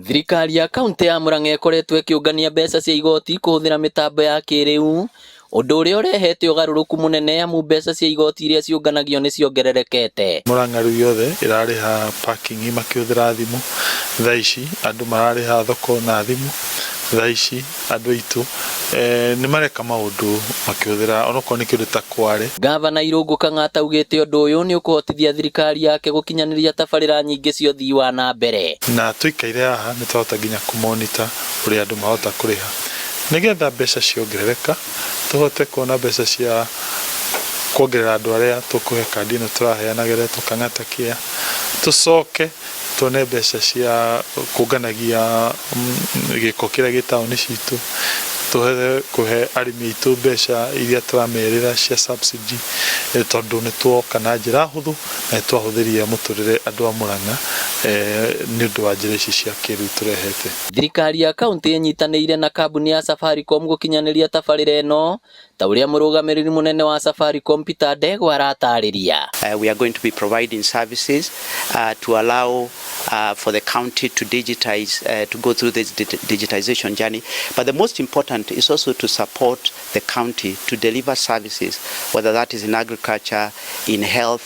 Thirikari ya kaunti ya Murang'a ĩkoretwo ĩkĩũngania mbeca cia igoti kũhũthĩra mĩtambo ya kĩrĩu, ũndũ ũrĩa ũrehete ũgarũrũku mũnene amu mbeca cia igoti iria ciũnganagio nĩ ciongererekete. Murang'a rĩu yothe ĩrarĩha parking makĩhũthĩra thimũ, thaa ici andũ mararĩha thoko na thimũ, thaa ici andũ aitũ nĩ mareka maũndũ makĩhũthĩra onokorwo nĩ kĩndũ ta kware. Gavana Irũngũ Kang'ata augĩte ũndũ ũyũ nĩ ũkũhotithia thirikari yake gũkinyanĩria tabarĩra nyingĩ cia ũthii wa na mbere. Na tũikaire haha nĩ twahota nginya kũ monitor ũrĩa andũ mahota kũrĩha nĩgetha mbeca ciongerereka tũhote kuona mbeca cia kuongerera andũ arĩa tũkũhe kandi ĩno tũraheanaga ĩretwo Kang'ata Care, tũcoke tuone mbeca cia kũnganagia gĩko kĩrĩa gĩ taũni citũ, tũhote kũhe arĩmi aitũ mbeca iria tũramerĩra cia subsidy tondũ nĩ tuoka na njĩra hũthũ na nĩ twahũthĩria mũtũrĩre andũ a Murang'a nĩ ũndũ wa njĩra ici cia kĩrĩu tũrehete. Thirikari ya kaunti ĩnyitanĩire na kambuni ya Safaricom gũkinyanĩria tabarĩra ĩno ta ũrĩa mũrũgamĩrĩri mũnene wa Safaricom Peter Ndegwa aratarĩria. We are going to be providing services to allow for the county to digitize, to go through this digitization journey. But the most important is also to support the county to deliver services, whether that is in agriculture, in health.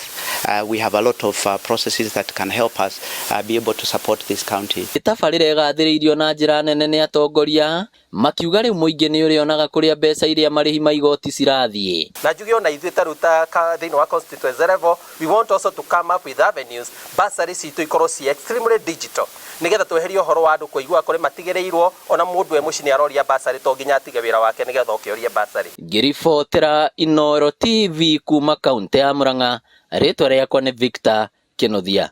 We have a lot of processes that can help us be able to support this county. Tabarĩra ĩgathĩrĩirio na njĩra nene nĩ atongoria makiuga rĩu mũingĩ nĩ ũrĩonaga kũrĩa mbeca iria marĩhi ma igoti cirathiĩ. Na njuge ona ithuĩ ta rĩu ta thĩinĩ wa constituency level, we want also to come up with avenues bursary citũ ikorwo ci extremely digital, nigetha tweherie ũhoro wa andũ kũigua kũrĩ matigĩrĩirwo. Ona mũndũ e mũciĩ nĩ aroria bursary, to nginya atige wĩra wake nigetha oke orie bursary. Ngĩribotera Inooro TV kuma kaunti ya Murang'a, rĩtwa rĩakwa nĩ Victor Kĩnuthia.